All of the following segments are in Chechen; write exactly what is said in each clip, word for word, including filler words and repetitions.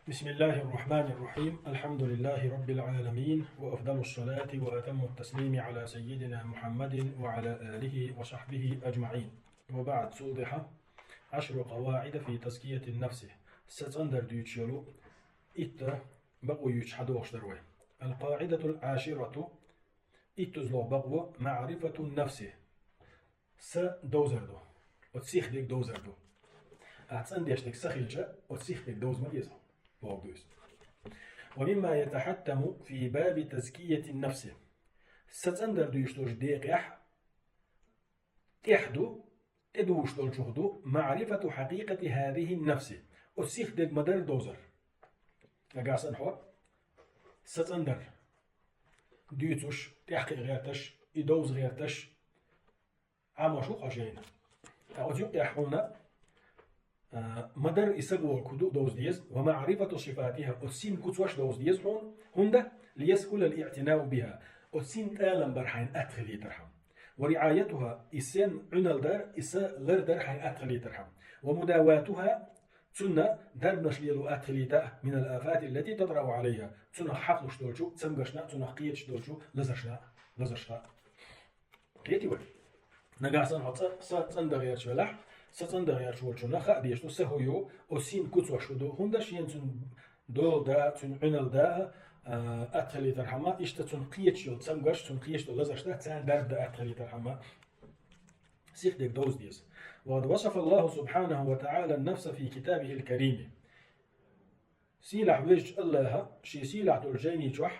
بسم الله الرحمن الرحيم. الحمد لله رب العالمين، وأفضل الصلاة وأتم التسليم على سيدنا محمد وعلى آله وصحبه أجمعين. وبعد، цул тӀехьа عشر قواعد في تزكية النفس. Са цӀандар дуьйцуш йолу итт бакъо юьйцуш хьадогӀуш дара вай. القاعدة العاشرة, иттузло бакъо, معرفة النفس. Са довзар ду. Оцу сих дерг довзар ду. Ахь цӀандеш дерг са хилча, оцу сих дерг довза ма деза, бохург ду иза. ومما يتحتم في باب تزكية النفس. Са цӀандар дуьйцуш долчу декъехь тӀехь ду, тӀедугӀуш долчух ду معرفة حقيقة هذه النفس. Оцу сих дерг ма-дарра довзар. Нагахь санна хьо са цӀандар дуьйцуш, тӀаьхьакхиа гӀерташ, и довза гӀерташ, Ӏамош ву хьо шайна. Ткъа оцу юкъехь хьуна, а, ма-дарра и са бохург ду довза деза, ومعرفة صفاتها, оцу син куцаш довза деза хьуна, хӀунда, ليسهل الاعتناء بها, оцу син тӀалам бар хьайна атта хилийтархьама. ورعايتها, и сен Ӏуьналла дар, и са лардар хьайна атта хилийтархьама. ومداواتها, цунна дарбанаш лело атта хилийта, من الآفات التي تطرأ عليها, цунах хьакхалуш долчу цамгашна, цунах кхеташ долчу лазаршна, лазаршна. Кхетий вай? Нагахь санна хьо цӀа-, са цӀандан гӀерташ велахь, са цӀандан гӀерташ волчунна хаа дезаш ду, са хӀун ю, оцу син куцаш хӀун ду, хӀунда шена цуьнан дола да, цуьнан Ӏуьналла да, а, атта хилийтархьама, иштта цунах кхеташ йолу цамгаш, цунах кхеташ долу лазарш да, царна дарба дан атта хилийтархьама, сих дерг довза деза. وقد وصف الله سبحانه وتعالى النفس في كتابه الكريم. Сийлахь везачу АллахӀа шен сийлахь долчу жайни чохь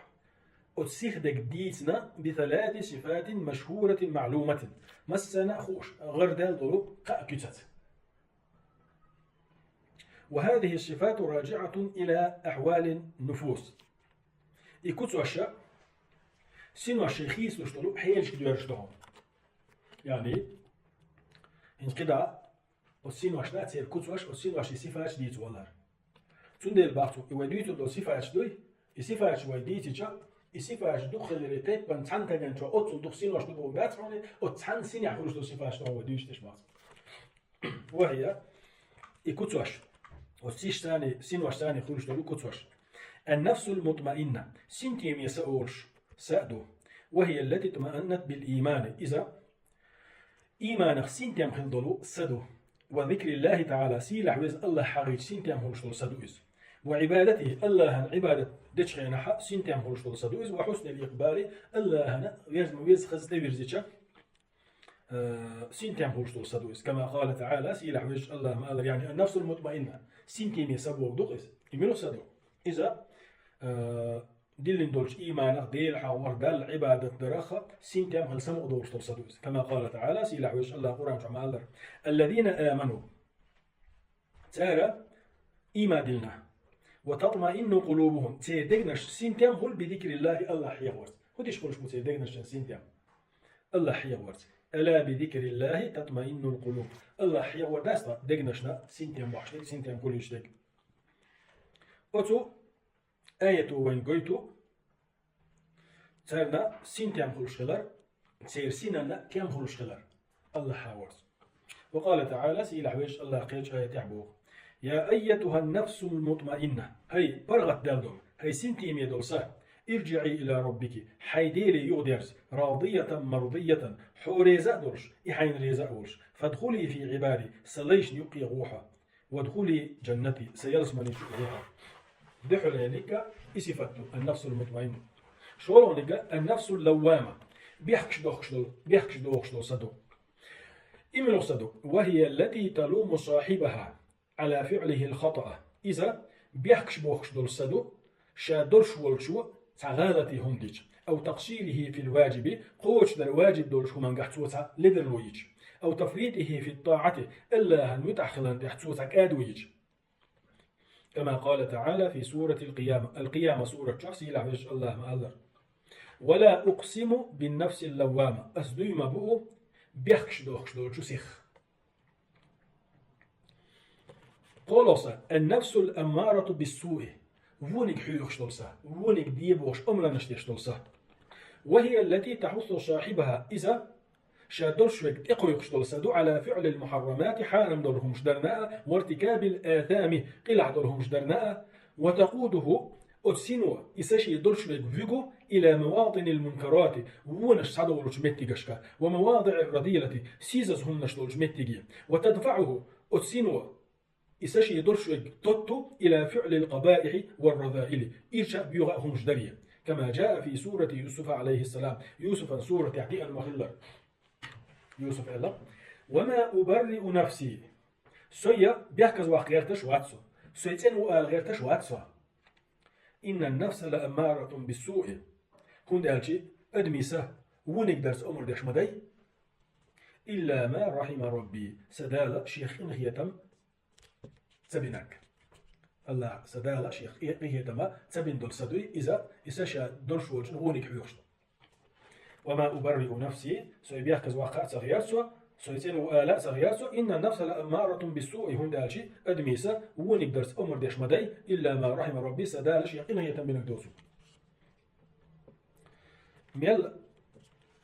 оцу сих дерг дийцина بثلاث صفات مشهورة معلومة, массарна а хууш, гӀардаьлла долу кхаа куьцаца. وهذه الصفات راجعة إلى أحوال النفوس. И куцаш синош шайн хийцалуш долу хьелашка доьрзуш ду хьуна. Яъни, хӀинца кхидӀа оцу синошна, церан куцаш, оцу синошна сифаташ дийца валар. Цундела боху цо, и вай дуьйцур долу сифаташ дуй, и сифаташ вай дийцича, и сифаташ дукха хиларе тайпана цхьана стагана чохь оццул дукха синош ду бохург дац хьуна, оцу цхьана синехь хуьлуш долу сифаташ ду хьуна вай дуьйцуш дерш боху цо. وهي, и куцаш, оцу сиш царний, синош царний хуьлуш долу куцаш. النفس المطمئنة, синтеме са олуш са а ду. وهي التي اطمأنت بالإيمان, иза Ийманах синтем хилла долу са ду. وذكر الله تعالى, сийлахь веза АллахӀ хьагӀийча синтем хуьлуш долу са ду иза. وعبادته, АллахӀан Ӏибадат дечу хенахь синтем хуьлуш долу са ду иза. وحسن الإقبال, АллахӀана веза ма веза хаза тӀевирзича, э, синтем хуьлуш долу са ду иза. كما قال تعالى, сийлахь везачу АллахӀа ма-аллара, яъни النفس المطمئنة, синтеме са бохург ду-кх иза. И мила са ду? Иза, э, диллина долчу ийманах, Дела хьахор, Далла Ӏибадат дарах синтем хилла самукъадолуш долу са ду иза. كما قال تعالى, сийлахь везачу АллахӀа Къуръан чохь ма-аллара: الذين آمنوا, цара ийман диллина, وتطمئن قلوبهم, церан дегнаш синтем хуьлу بذكر الله, АллахӀ хьехорца. ХӀун деш хуьлуш бу церан дегнаш синтем? АллахӀ хьехорца. ألا بذكر الله تطمئن القلوب. АллахӀ хьехор дац дегнашна синтем бохьуш дерг, синтем хуьлуьйтуш дерг. Оцу аято вайна гойту царна синтем хуьлуш хилар, церан синанна тем хуьлуш хилар АллахӀ хьехорца. وقال تعالى, сийлахь везачу АллахӀа кхечу аятехь боху: يا أيتها النفس المطمئنة, хӀай паргӀатдаьлла долу, хӀай синтеме долу са, ارجعي إلى ربك, хьайн Деле юхадерза, راضية مرضية, хьо реза а долуш, и хьайна реза а волуш, فادخلي في عبادي, сан лайшна юккъе гӀо хьо. وادخلي جنتي, сан ялсамани чу гӀо хьо. Дуьххьарлерниг а и сифат ду, النفس المطمئنة. ШолгӀаниг а النفس اللوامة, бехкаш дохкуш долу, бехкаш дохкуш долу са ду. И муьлха са ду? وهي التي تلوم صاحبها على فعله الخطأ. Иза бехкаш бохкуш долу са ду, ша долуш волчо цхьа гӀалате хӀума дича, أو تقصيره في الواجب, кхочушдара ваджиб долчу хӀумангахь цо цхьа ледарло йича, أو تفريطه في الطاعة, АллахӀан муьтӀахь хиларна тӀехь цо цхьа кӀадо йича. كما قال تعالى في سورة القيامة, Ал-Къияма сурат чохь сийлахь везачу АллахӀа ма-аллара: ولا أقسم بالنفس اللوامة, ас дуй ма буу бехкаш дохкуш долчу сих. КхоалгӀа са, النفس الأمارة بالسوء, вониг хьоьхуш долу са, вониг де бохуш омранаш деш долу са. وهي التي تحث صاحبها, иза ша долуш верг тӀекхойкхуш долу са ду, على فعل المحرمات, хьарам долу хӀумаш дарна а, وارتكاب الآثام, къилахь долу хӀумаш дарна а, وتقوده, оцу сино и са шен долуш верг вуьгу, إلى مواطن المنكرات, вонаш схьадолучу меттигашка, ومواضع الرذيلة, сийсаза хӀуманаш долчу меттиге, وتدفعه, оцу сино и са шен долуш верг тотту, إلى فعل القبائح والرذائل, ирча а боьха а хӀуманаш даре. كما جاء في سورة يوسف عليه السلام, Юсуфан суратехь деана ма-хиллара. Юсуфа аьлла: «وما أبرئ نفسي». Со я бехказаваккха гӀерташ вац со. Со цӀена ву ала гӀерташ вац со. «إن النفس لأمارة بالسوء». ХӀунда аьлча адамийн са вониг дарца омра деш ма дай. «إلا ما رحم ربي». Сан Дала шех къинхетам ца бинарг. Аллах, сан Дала шех къи-, къинхетама ца бина долу са дуй, иза, и са ша долуш волчун вониг хьоьхуш ду. «وما أبرئ نفسي», со и бехказаваккха а ца гӀерт со, со и цӀена ву ала а ца гӀерт со, «إن النفس لأمارة بالسوء», хӀунда аьлча адамийн са вониг дарца омра деш ма дай, «إلا ما رحم ربي», сан Дала шех къинхетам бинарг доцург. Мел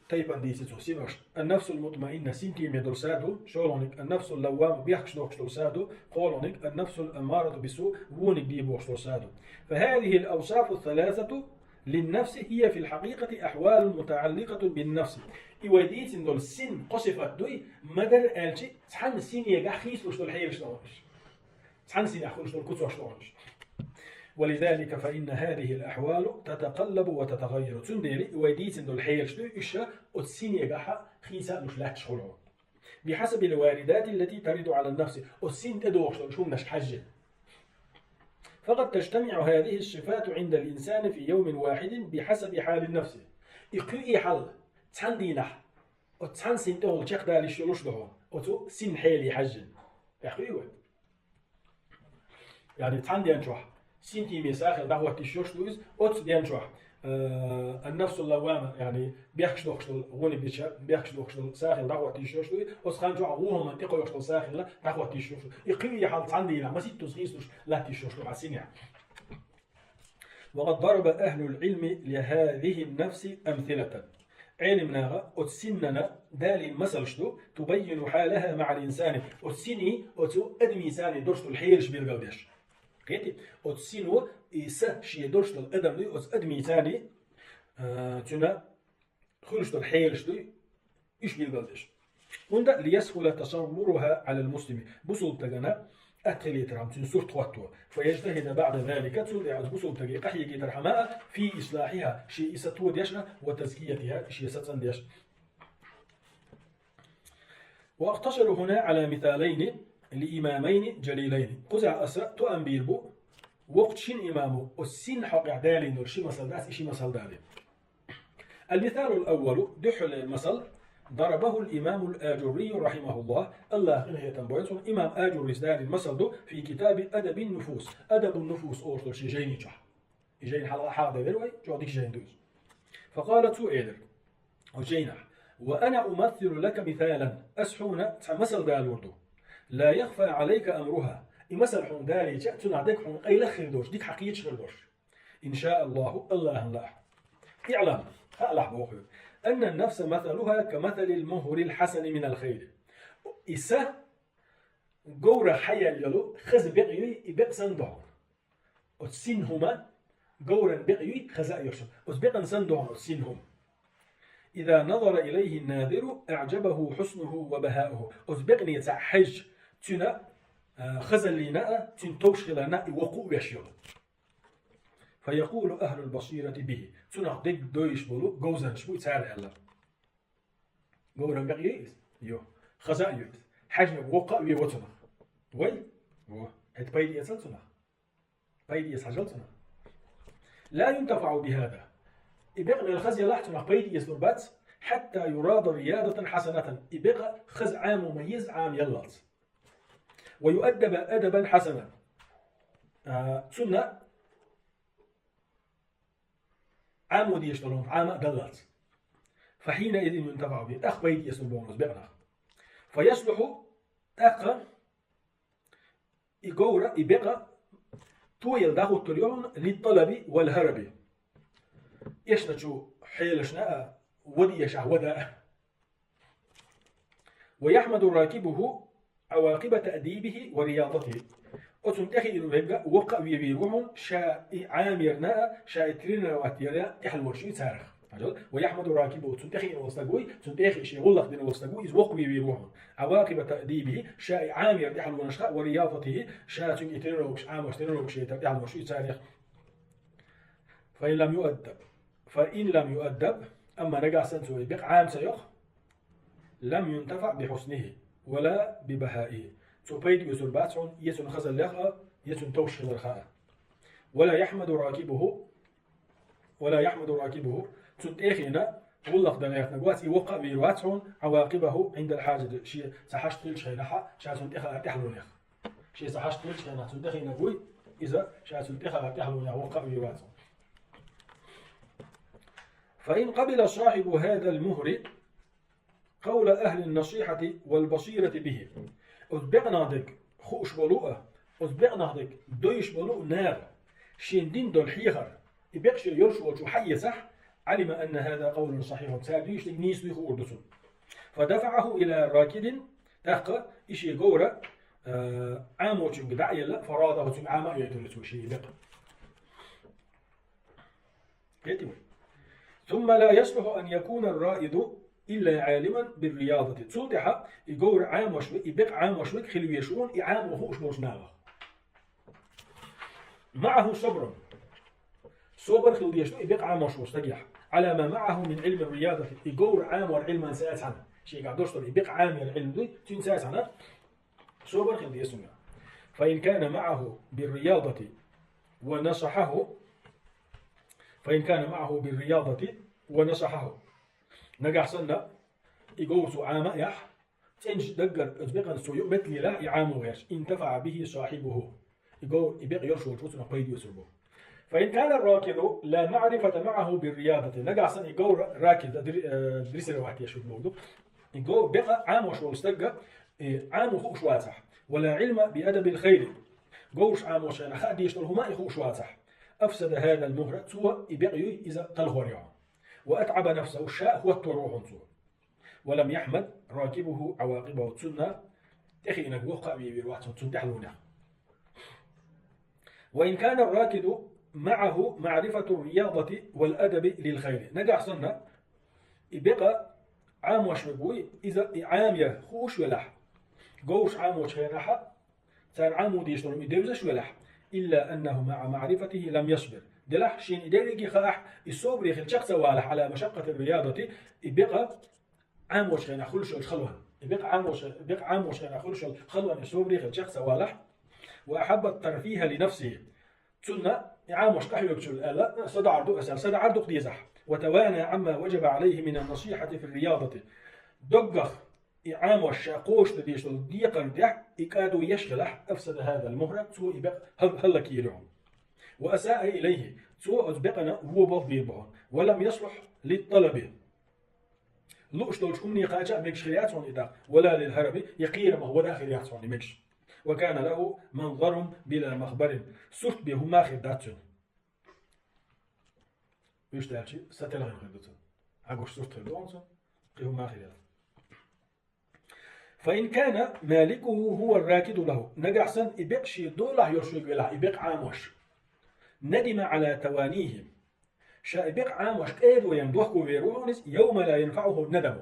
тайпана дийци цо синош. «النفس المطمئنة», синтеме долу са ду, шолгӀаниг, «النفس اللوامة», бехкаш дохкуш долу са ду, кхоалгӀаниг, «النفس الأمارة بالسوء», вониг де бохуш долу са ду. «فهذه الأوصاف الثلاثة للنفس هي في الحقيقة أحوال متعلقة بالنفس». И вай дийцина долу син кхо сифат дуй, ма-дарра аьлча, цхьана синегахь хийцалуш долу хьелаш ду уьш. Цхьана синехь хуьлуш долу куцаш ду уьш. «ولذلك فإن هذه الأحوال تتقلب وتتغير». Цундела и вай дийцина долу хьелаш дуй, уьш оцу синегахь хийца а луш лаьтташ хуьлу. «بحسب الواردات التي ترد على النفس». Оцу син тӀедогӀуш долу хӀуманаш хьаьжжина. «فقد تجتمع هذه الصفات عند الإنسان في يوم واحد بحسب حال النفس». И кхин и хьал цхьана дийнахь, оцу цхьана син тӀехула чекхдала йиш йолуш ду хьуна, оцу син хьеле хьаьжжина. Эхь хуьй вай? Яъни цхьана ден чохь синтеме сахил дӀахӀотта йиш йолуш ду иза, оцу ден чохь, э, «النفس اللوامة», яъни бехкаш дохкуш долу, гӀуниг бича, бехкаш дохкуш долу сахил дӀахӀотта йиш йолуш ду иза, оцу хан чохь гӀуламан тӀекхойкхуш долу сахилла дӀахӀотта йиш йолуш ду. И кхин и хьал цхьана дийнахь маситтаза хийцалуш лаьтташ йиш йолуш ду хьан синехь. «وقد ضرب أهل العلم لهذه النفس أمثلة». Ӏелим наха оцу синнана далийна масалш ду, «تبين حالها مع الإنسان». Оцу синий, оцу адамийн синий долуш долу хьелаш билгалдеш. Кхетий? Оцу сино, и са шен долуш долу адам дуй, оцу адамийн синий, а, цуьнан хуьлуш долу хьелаш дуй, уьш билгалдеш. ХӀунда «ليسهل تصورها على المسلم». Бусулба стагана атта хилийтархьама цуьнан сурт хӀотто. «فيجتهد بعد ذلك», цул тӀаьхьа оцу бусулба стаге къахьегийтархьама а, «في إصلاحها», шен и са тодеш а, «وتزكيتها», шен са цӀандеш. «وأقتصر هنا على مثالين لإمامين جليلين». Кхузахь аса тоам бийр бу вокху шина имамо оцу син хьокъехь далийна долу ши масал дац, и ши масал далийна. «المثال الأول», дуьххьарлера масал, «ضربه الإمام الآجري رحمه الله», Аллах къинхетам бойла цунна, имам Аджуррис далийна масал ду, «في كتاب أدب النفوس», «أدب النفوس» олуш долу шен жайни чохь. И жайна хьала хьагӀ девира вай, чӀогӀа дика жайна ду иза. «فقال», цо элира оцу жайнахь: «وأنا أمثل لك مثالا», ас хьуна цхьа масал далор ду. «لا يخفى عليك أمرها». И масал хьуна далийча, цунах дерг хьуна къайлах хир долуш, дика хьан кхеташ хир долуш. «إن شاء الله», Аллахьан лаахь. «اعلم», хаалахь боху хьоьга, «أن النفس مثلها كمثل المهر الحسن من الخيل». И са говрах хьаяьлла йолу хаза бекъа юй, и бекъа санна ду хьуна. Оцу син хӀума говран бекъа юй, хаза а йолуш. Оцу бекъан санна ду хьуна оцу син хӀума. «إذا نظر إليه الناظر أعجبه حسنه وبهاؤه». Оцу бекъане цхьаъ хьаьжча, цуьнан, а, хазаллина а, цуьнан товш хиларна а и воккха а веш йолу. «فيقول أهل البصيرة به». Цунах дерг дойуш болу говзанчаш бу цара аьлла. Говран бекъа юй иза? Ю. Хаза а юй иза? Хьаьжнарг воккха а ве во цунах? Вай? Во. ХӀета пайда эцал цунах? Пайда эца хьажал цунах? «لا ينتفع بهذا». И бекъа мел хаза елахь, цунах пайда эцалур бац, «حتى يراد رياضة حسنة». И бекъа хаза Ӏамо ма еза Ӏамаяллалц. «ويؤدب أدبا حسنا». А, цунна Ӏамо дезаш долу Ӏама а даллалц. «فحينئذ ينتفع به». ТӀаккха пайда эцалур бу оцу бекъанах. «فيصلح», тӀаккха и говра, и бекъа тояла дӀахӀуттур ю хьуна, «للطلب والهرب». Эшначу хьелашна а, вада эшахь вада а. «ويحمد راكبه عواقب تأديبه ورياضته». Оцунна тӀехиъна верг воккха а вевийр ву хьуна, ша и Ӏамор а, ша и тренировать яр а тӀехьалонаш ю царах. Хьажал, ويحمد راكبه, цунна тӀехиъна волу стаг вуй, цунна тӀехиъна шен гӀуллакх дина волу стаг вуй, иза воккха вевийр ву хьуна. عواقب تأديبه, ша и Ӏамор а тӀехьалонаш хаьа, ورياضته, ша цуьнга и тренировкаш, Ӏамош тренировкаш яйтар тӀехьалонаш ю царах. فإن لم يؤدب. فإن لم يؤدب, амма нагахь санна цо и бекъа Ӏама ца йо, لم ينتفع بحسنه ولا ببهائه. Цо пайда оьцур бац хьуна, я цуьнан хазаллех а, я цуьнан товш хиларх а. ولا يحمد راكبه، ولا يحمد راكبه, цунна тӀехиъна гӀуллакх дан гӀертаниг вац, и воккха а вийр вац хьуна, عواقبه عند الحاجة, шен цхьа хьашт хилча хенахь, ша цунна тӀехаа тӀехьалонех. Шен цхьа хьашт хилча хенахь, цунна тӀехиъниг вуй, иза ша цунна тӀехаа тӀехьалонех воккха а вийр вац хьуна. فإن قبل صاحب هذا المهر قول أهل النصيحة والبصيرة به. Оцу бекъанах дерг хууш болу а, оцу бекъанах дерг дойуш болу а наха, шен дина долу хьехар, и бекъа шен йолуш волчо хьаэцахь, علم أن هذا قول صحيح, цара дуьйцург нийса дуй хуур ду цунна. فدفعه إلى راكد, тӀаккха и шен говр а, а, Ӏамочуьнга дӀа а елла, فراده, цуьнга Ӏама а йойтур ю цо шен и бекъа. Кхетий вай? ثم لا يصلح أن يكون الرائد إلا عالما بالرياضة. Цул тӀаьхьа и говр Ӏамош верг, и бекъа Ӏамош верг хила веза ву хьуна и Ӏамо хууш болчу нахах. معه صبر. Собар хила дезаш ду и бекъа Ӏамош волчу стагехь. على ما معه من علم الرياضة. И говр Ӏамор Ӏилманца а цхьаьна. Шегахь долуш долу и бекъа Ӏамор Ӏилма дуй, цуьнца а цхьаьна собар хила деза цуьнга. فإن كان معه بالرياضة ونصحه، فإن كان معه بالرياضة ونصحه. Нагахь санна, и говр цо Ӏама а яхь, цӀеначу даггара оцу бекъанца цо юкъаметтиг лелахь, и Ӏамо гӀерташ, انتفع به صاحبه. И говр, и бекъа йолуш волчо цунах пайда оьцур бу. فإن كان الراكد لا معرفة معه بالرياضة. Нагахь санна и говр ракид, дри-, э, дрессировать еш верг бохург ду. И говр бекъа Ӏамош волу стагга, э, Ӏамо хууш вацахь. ولا علم بأدب الخيل. Говраш Ӏамош хенахь хаа дезаш долу хӀума а и хууш вацахь. أفسد هذا المهر. Цо и бекъа юй, иза талхор ю хьуна. وأتعب نفسه. Ша а хӀоттор ву хьуна цо. ولم يحمد راكبه عواقبه. Цунна тӀехиъниг воккха а вийр вац хьуна цунна тӀехьалонех. وإن كان الراكد معه معرفة الرياضة والأدب للخيل. Нагахь санна, и бекъа Ӏамош верг вуй, иза и Ӏамор хууш велахь, говраш Ӏамочу хенахь а, цара Ӏамо дезаш долу и девзаш велахь, إلا أنه مع معرفته لم يصبر. Делахь, шена и дерриге а хаахь, и собаре хила чекх ца валахь, على مشقة الرياضة, и бекъа Ӏамочу хенахь хуьлуш йолчу халонна. И бекъа Ӏамочу, бекъа Ӏамочу хенахь хуьлуш йолу халонна и собаре хила чекх ца валахь. وأحب الترفيه لنفسه. Цунна и Ӏамош къахьоьгучул аьлла, садаӀар ду аса, садаӀар дукха дезахь. وتوانى عما وجب عليه من النصيحة في الرياضة. Доггах и Ӏамош ша кхочушдан дезаш долу декхар тӀехь и кӀадо еш хилахь, أفسد هذا المهر, цо и бекъа хӀал-, хӀаллакйийр ю хьуна. وأساء إليه, цо оцу бекъана вон болх бийр бу хьуна. ولم يصلح للطلب. Лууш долчу хӀумане кхача а мегаш хир яц хьуна и дакъа, ولا للهرب, я кхерамах вада а хир яц хьуна и мегаш. وكان له منظر بلا مخبر, сурт бен хӀума а хир дац цуьнан. Уьш даьлча, са телхина хир ду цуьнан. Хьагуш сурт хир ду хьуна цуьнан, кхин хӀума а хир яц. فإن كان مالكه هو الراكد له. Нагахь санна и бекъа шен долахь йолуш верг велахь, и бекъа Ӏамош. ندم على توانيه. Ша и бекъа Ӏамош къедо ян дохко вер ву хьуна иза, يوم لا ينفعه الندم.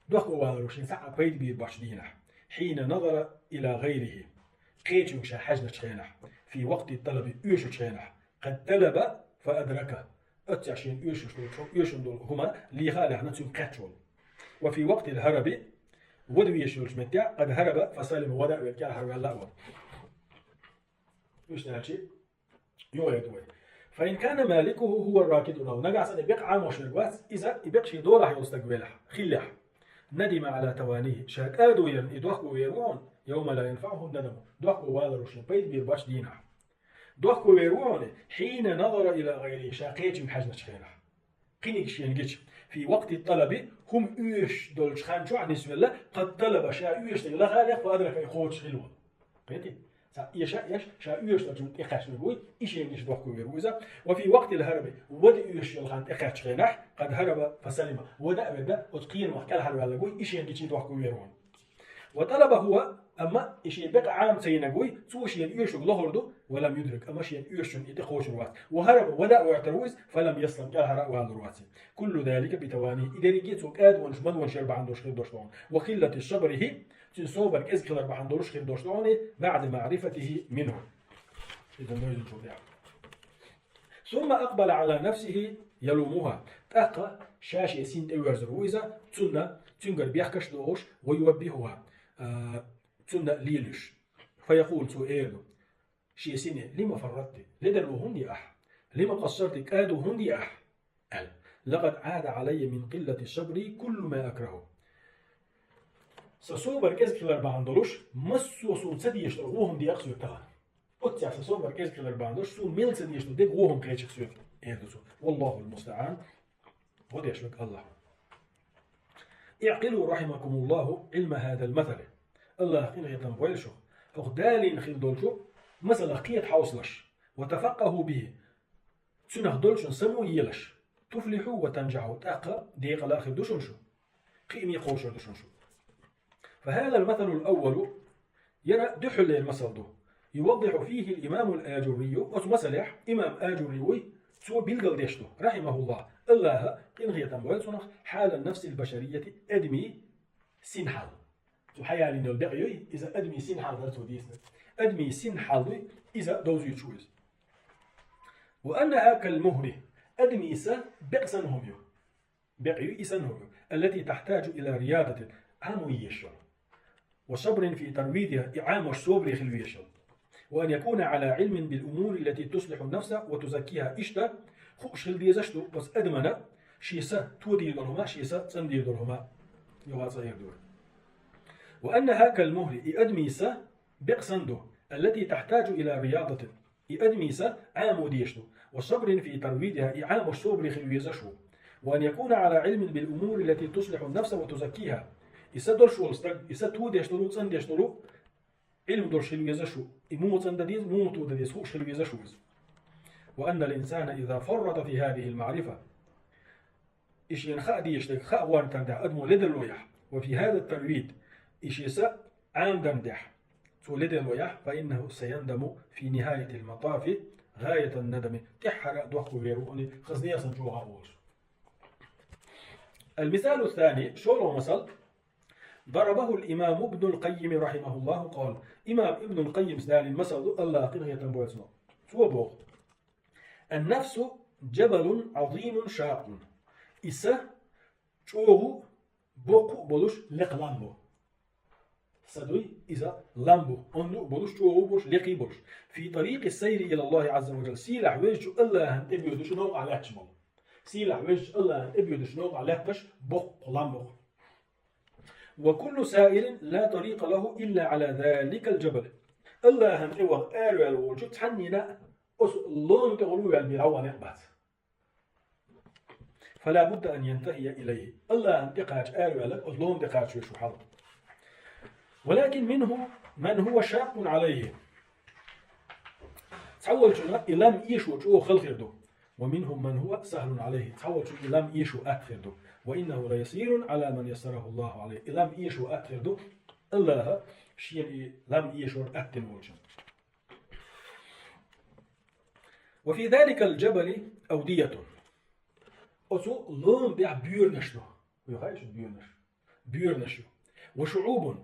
Дохко валаро шен цхьа а пайда бийр боцчу дийнахь. حين نظر إلى غيره. Кхечуьнга ша хьаьжначу хенахь. في وقت الطلب, оьшучу хенахь. قد طلب فأدرك. Оццехь шена оьшуш долчу, оьшун долу хӀума леха а лехна цуьнга кхаьчна волу. وفي وقت الهرب, вада везаш йолчу меттехь, قد هرب فسلم, вада а велла, кӀелхьарваьлла а волу. Уьш даьлча, юхаэца вай. فإن كان مالكه هو الراكد له. Нагахь санна и бекъа Ӏамош верг вац, иза и бекъа шен долахь йолу стаг велахь, хиллехь. ندم على توانيه. Ша кӀадо ян и дохко вер ву хьуна, يوم لا ينفعه الندم. Дохко валаро шен пайда бийр боцчу дийнахь. Дохко вер ву хьуна, حين نظر إلى غيره, ша кхечуьнга хьаьжначу хенахь. Кхиниг шена гича, في وقت الطلب, хӀума оьшуш долчу хан чохь нисвелла, قد طلب, ша оьшург лаха а лехна, فأدرك, и кхочуш хилла волу. Кхетий? Ца эша а еш, ша оьшуш долчунна тӀекхаьчна вуй, и шена гича дохко вер ву иза. وفي وقت الهرب, вада оьшуш йолу хан тӀекхаьччу хенахь, قد هرب فسلم, вада а ведда, оцу кхерамах кӀелхьарваьлларг вуй, и шена гича дохко вер ву. وطلب هو Амма и шен бекъа Ӏама ца йинарг вуй, цо шена оьшург лохур ду, ولم يدرك, амма шена оьшучунна и тӀе кхочур вац. وهرب, вада а гӀертар ву иза, فلم يسلم, кӀелхьара а валур вац. كل ذلك بتوانيه, и дерриге а цо кӀадвеннаш, манвеннаш яр бахьана долуш хир долуш ду хьуна. وقلة صبره, цуьнан собар кӀезиг хилар бахьана долуш хир долуш ду хьуна, بعد معرفته منه. Иза дойзучул тӀаьхьа. ثم أقبل على نفسه يلومها. ТӀаккха ша шен син тӀеверзур ву иза, цунна, цуьнгара бехкаш а дохуш, ويوبخها, а, цунна лелош. فيقول, цо эр ду шен сине: لم فرطت, ледарло хӀунда йи ахь? لم قصرت, кӀадо хӀунда йи ахь? Аьлла. لقد عاد علي من قلة صبري كل ما أكره. Сан собар кӀезиг хилар бахьана долуш, массо а суна ца дезаш долу гӀо хӀума деара соьга тахана. Оццехь сан собар кӀезиг хилар бахьана долуш, суна мел ца дезаш долу дерриг гӀо хӀума кхечира соьга, эр ду цо. والله المستعان, гӀо деш верг АллахӀ ву. اعقلوا رحمكم الله علم هذا المثل. АллахӀа къинхетам бойла шух, хӀокху далийна хила долчу масалах кхета хьовсалаш. وتفقهوا به, цуьнах долчун само елаш. تفلحوا وتنجحوا, тӀаккха декъала хир ду шуна шу. Кхиаме кхочур ду шуна шу. فهذا المثل الأول, яра дуьххьарлера масал ду. يوضح فيه الإمام الآجري, оцу масалехь имам Аджурри вуй, цо билгалдеш ду, رحمه الله, АллахӀа къинхетам бойла цунах, حال النفس البشرية, адамийн син хьал. Цу хьаялийна йолу бекъа юй, иза адамийн син хьал дара цо дийцинарг. Адамийн син хьал дуй, иза довзуьйтуш ву иза. وأنها كالمهر, адамийн са бекъа санна хӀума ю. Бекъа ю и санна хӀума ю. التي تحتاج إلى رياضة, Ӏамо езаш йолу. وصبر في ترويضها, и Ӏамош собаре хила везаш йолу. وأن يكون على علم بالأمور التي تصلح النفس وتزكيها. Иштта, хууш хила дезаш ду оцу адамана шен са тодийр долу хӀума, шен са цӀандийр долу хӀума. Юха цӀа эр ду. وأنها كالمهر, и адамийн са бекъа санна ду, التي تحتاج إلى رياضة, и адамийн са Ӏамо дезаш ду, وصبر في ترويضها, и Ӏамош собаре хила везаш ву. وأن يكون على علم بالأمور التي تصلح النفس وتزكيها. И са долуш волу стаг, и са тодеш долу, цӀандеш долу, Ӏилма долуш хила везаш ву. И муха цӀандан деза, муха тодан деза, хууш хила везаш ву иза. وأن الإنسان إذا فرط في هذه المعرفة, и шена хаа дезаш дерг хаа гӀортарна тӀехь адамо ледарло яхь, وفي هذا الترويض, и шен са Ӏамдан тӀехь, цо ледарло яхь, فإنه سيندم في نهاية المطاف غاية الندم, тӀаьххьара а дохко вер ву хьуна, хаза нехан чӀогӀа а волуш. المثال الثاني, шолгӀа масал, ضربه الإمام ابن القيم رحمه الله قال, имам Ибнул Къаййима далийна масал ду, АллахӀа къинхетам бойла цунах. Цо боху: النفس جبل عظيم شاق. И са чӀогӀа а, боккха а болуш лекха лам бу. Са дуй, иза лам бу, онда а болуш, чӀогӀа а болуш, лекха а болуш. في طريق السير إلى الله عز وجل. Сийлахь везачу АллахӀана тӀебоьдуш новкъахь лаьтташ болу. Сийлахь везачу АллахӀана тӀебоьдуш новкъахь лаьтташ боккха лам бу. وكل سائر لا طريق له إلا على ذلك الجبل. АллахӀана тӀе ваха араваьлла волчу цхьаннена а оцу лома тӀехула ваьлла бен дӀаваха некъ бац. فلا بد أن ينتهي إليه. АллахӀана тӀе кхача араваьлларг оцу лома тӀе кхача везаш ву хьал. ولكن منهم من هو شاق عليه. Цхьаволчунна и лам эшо чӀогӀа хала хир ду. ومنهم من هو سهل عليه. Цхьаволчунна и лам эшо атта хир ду. وإنه ليسير على من يسره الله عليه. И лам эшо атта хир ду АллахӀа шена и лам эшор аттина волчунна. وفي ذلك الجبل أودية. Оцу лома тӀехь боьранаш ду. Вай хаьа шу боьранаш? Боьранаш ю. وشعوب.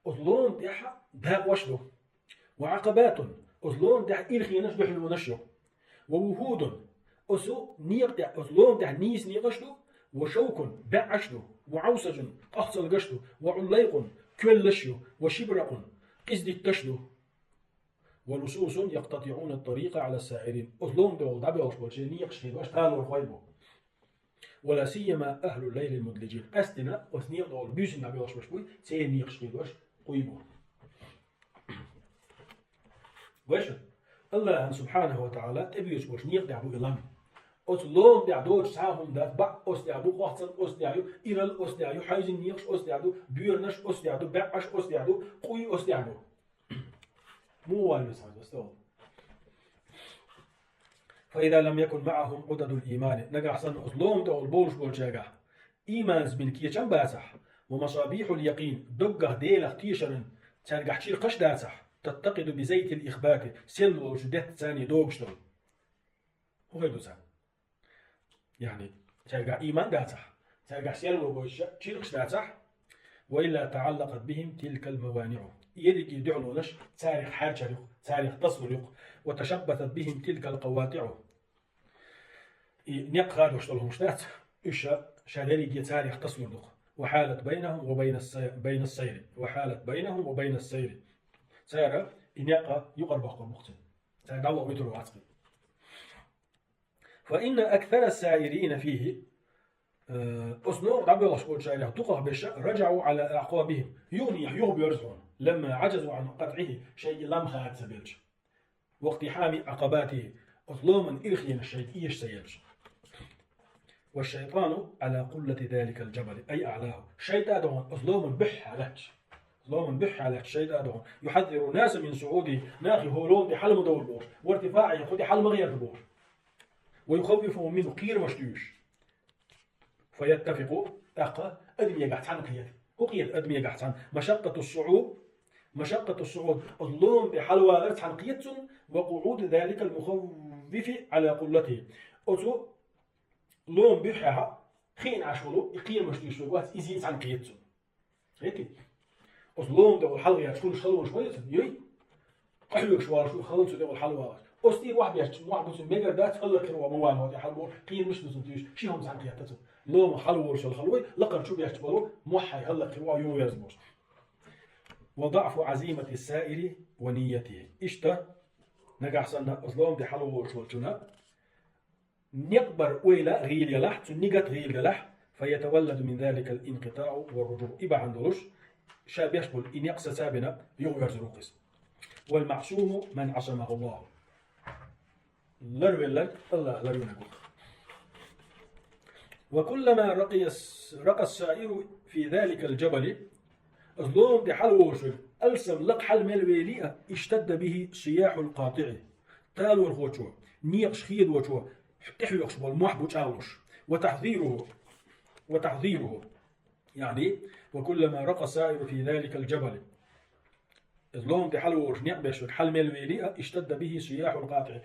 Оцу лома тӀехь дакъош ду. وعقبات. Оцу лома тӀехь ирхенаш, дуьхьалонаш ю. ووهود. Оцу некъа тӀехь, оцу лома тӀехь нийса некъаш ду. وشوك. БаьӀаш ду. وعوصج. Къахцалгаш ду. وعليق. Коьллаш ю. وشبرق. Къиза дитташ ду. ولصوص يقتطعون الطريق على السائرين. Оцу лома тӀехула дӀабоьлхуш болчеран некъаш хир бу талорхой бу. ولا سيما أهل الليل المدلجين. Къаьсттина оцу некъа тӀехула буьйсанна дӀабоьлхуш болуш буй, церан некъаш хир бу къуй бу. Вайша, АллахӀана субхьанаху ва таӀала тӀебоьдуш болчу некъа тӀехь бу и лам. Оцу лома тӀехь доцуш цхьа а хӀума дац, баӀ оцу тӀехь бу, къохцалг оцу тӀехь ю, иралла оцу тӀехь ю, хьаьвзина некъаш оцу тӀехь ду, боьранаш оцу тӀехь ду, баьӀаш оцу тӀехь ду, къуй оцу тӀехь бу. Муха валла веза хьан доста вала? فإذا لم يكن معهم عدد الإيمان, нагахь санна оцу лома тӀехула болуш болчаьргахь ийманца бина кечам бацахь, ومصابيح اليقين, доггах Делах тешаран цаьргахь чиркхаш дацахь, تتقد بزيت الإخبات, сел волчу деттаца догуш долу. ХӀун хир ду царна? Яъни, цаьргахь ийман дацахь, цаьргахь серло гойтуш чиркхаш дацахь, وإلا تعلقت بهم تلك الموانع. Ерриге дуьхьалонаш царах хьарчар ю-кх, царах тасалур ю-кх, وتشبثت بهم تلك القواطع. И некъ хадош долу хӀумаш дац, уьш ша ерриге царах тасалур ду-кх. وحالت بينهم وبين الس-, بين السير. وحالت بينهم وبين السير. Цара и некъ юкъара боккхур бу-кх цуьнан. Цара дӀаваха вуьтур вац кхин. فإن أكثر السائرين فيه, э, оцу новкъа дӀабоьлхуш болчарех дукхах берш رجعوا على أعقابهم, юханехьа юхабоьрзу хьуна, لما عجزوا عن قطعه, шайга лам хада ца белча, واقتحام عقباته, оцу ломан ирхенаш шайга эша ца елча. والشيطان على قلة ذلك الجبل أي أعلاه. ШайтӀа ду хьуна оцу ломан буьххьехь лаьтташ. Ломан буьххьехь лаьтташ шайтӀа ду хьуна. يحذر الناس من صعوده, нахе хӀокху ломан тӀе хьала ма довла бохуш. وارتفاعه, кху тӀе хьала ма гӀерта бохуш. ويخوفهم منه, кхерамаш туьйсуш. فيتفق, тӀаккха адамегахь цхьаьна кхета. ХӀун кхета адамегахь цхьаьна? مشقة الصعود, مشقة الصعود, оцу ломан тӀе хьалавалар цхьаьна кхета цунна, وقعود ذلك المخوف على قلته. Оцу ломан буьххьехь хиъна Ӏаш волу и кхерамаш туьйсуш верг вац, иза а цхьаьна кхета цунна. Хетий? Оцу ломан тӀе волу хьалхаьрча хӀуманаш хала волуш ма ю цунна, юй? Къахьоьгуш волуш ву хала цу тӀе волу хьалавалар. Оцу тӀера охьабеш, мохь бу цунна, мегар дац, хӀаллакьхир ву ма вала хӀокху тӀе хьала бохуш, кхерамаш ду цунна туьйсуш, ши хӀума цхьаьна кхетта цунна. Ломан хьала волуш йолу хала вуй, лакхара чу беш болу мохь хьай хӀаллакьхир ву юхаверза бохуш. وضعف عزيمة السائر ونيته. Иштта, нагахь санна оцу ломан тӀе хьала волуш волчунна некъ бар ойла гӀийла елахь, цуьнан нигат гӀийла делахь, فيتولد من ذلك الانقطاع والرجوع. И бахьана долуш, ша беш болу и некъ саца а бина, юхаверзур ву-кх иза. والمعصوم من عصمه الله. Ларвелларг АллахӀа ларвинарг ву-кх. وكلما رقي الس-, رقى السائر في ذلك الجبل, оцу ломан тӀе хьала волуш верг алсам лакха хьала мел велий а, اشتد به صياح القاطع. Талорхочо, некъаш хедочо тӀехьоькхуш болу мохь бу чӀагӀлуш. وتحذيره, وتحذيره. Яъни, وكلما رقى السائر في ذلك الجبل. Иза ломан тӀе хьала волуш некъ беш верг хьала мел велий а, اشتد به صياح القاطع.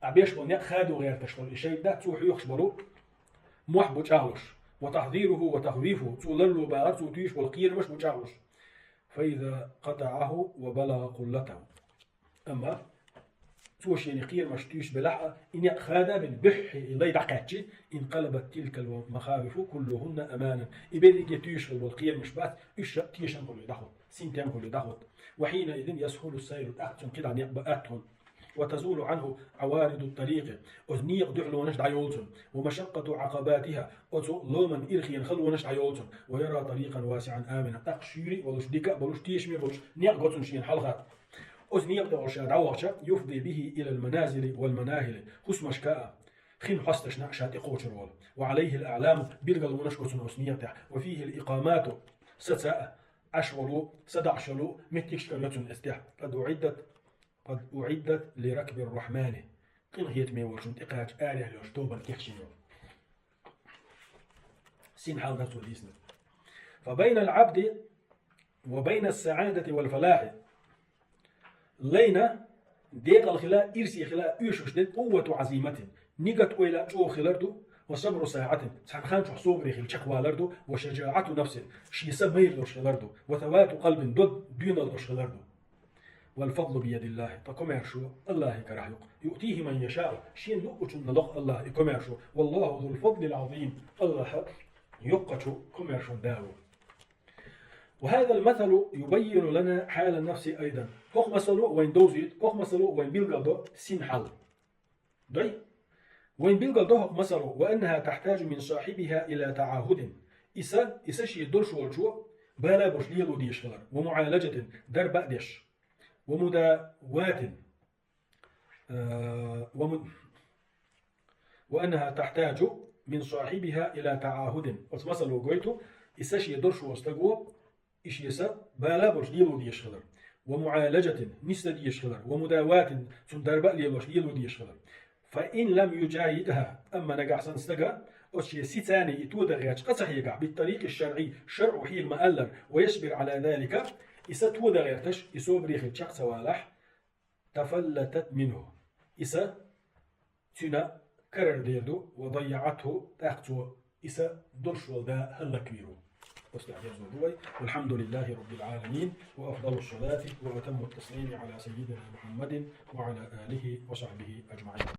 Ахь беш болу некъ хадо гӀерташ болу и шайтӀа, цо хьоькхуш болу мохь бу чӀагӀлуш. وتحذيره وتخويفه, цо ларло бахар, цо туьйсуш болу кхерамаш бу чӀагӀлуш. فإذا قطعه وبلغ قلته. Амма цо шена кхерамаш туьйсуш белахь а, и некъ хада а бина, буьххье и лай дӀакхаьччи, انقلبت تلك المخاوف كلهن أمانا. И берриге туьйсуш хила болу кхерамаш бац, уьш ша тешам хуьлуш дӀахӀутту, синтем хуьлуш дӀахӀутту. وحينئذ يسهل السير, тӀаккха цунна кхидӀа некъ бан атта хуьлу. وتزول عنه عوارض الطريق, оцу некъан дуьхьалонаш дӀайолу цунна. ومشقة عقباتها, оцу ломан ирхенан халонаш дӀайолу цунна. ويرى طريقا واسعا آمنا, тӀаккха шуьйра а волуш, дика а болуш, тешаме а болуш некъ го цунна шена хьалха. Оцу некъа тӀехула ша дӀавахча, يفضي به إلى المنازل والمناهل, хӀусамашка а, хин хьосташна а ша тӀекхочур волу. وعليه الأعلام, билгалонаш го цунна оцу некъа тӀехь. وفيه الإقامات, саца а, Ӏаш волу, садаӀаш йолу меттигаш кара йо цунна эцу тӀехь. قد أعدت, قد أعدت لركب الرحمن. Къинхетаме волчунна тӀекхача араяьлла йолчу тобанна кечйина йолу. Син хьал дар цо дийцинарг. فبين العبد وبين السعادة والفلاح. Лайна, декъала хила, ирсе хила оьшуш дерг قوة عزيمة, нигат ойла чӀогӀа хилар ду, وصبر ساعة, цхьана хан чохь собаре хила чекхвалар ду, وشجاعة نفس, шен са майра долуш хилар ду, وثبات قلب, дог доьналла долуш хилар ду. والفضل بيد الله, ткъа комаьршо АллахӀан карахь ю-кх. يؤتيه من يشاء, шена луъучунна ло-кх АллахӀа и комаьршо. والله ذو الفضل العظيم, АллахӀ йоккхачу комаьршонан Да ву. وهذا المثل يبين لنا حال النفس أيضا. ХӀокху масало вайн довзуьйту, хӀокху масало вайн билгалдо син хьал. Дой? Вайн билгалдо хӀокху масало, وأنها تحتاج من صاحبها إلى تعاهد. И са, и са шен долуш волчо бала а болуш лело дезаш хилар. ومعالجة, дарба а деш. ومداواة. Э, ومد-, وأنها تحتاج من صاحبها إلى تعاهد. Оцу масало гойту, и са шен долуш волу стаго, и шен са бала а болуш лело дезаш хилар. ومعالجة, нисдан дезаш хилар. ومداواة, цунна дарба а лелош лело дезаш хилар. فإن لم يجايدها, амма нагахь санна стага оцу шен сица и тодар гӀерташ къа ца хьегахь, بالطريق الشرعي, шарӀо хьега ма-аллара, ويصبر على ذلك, И са тодагӀерташ, и собаре хилча чакх ца валахь, تفلتت منه. И са цуьнан карара дер ду, وضيعته, тӀаккха цо и са долуш волу да хӀаллаквийр ву. Оцу тӀехь дерзо ду вай. والحمد لله رب العالمين، وأفضل الصلاة وأتم التسليم على سيدنا محمد وعلى آله وصحبه أجمعين.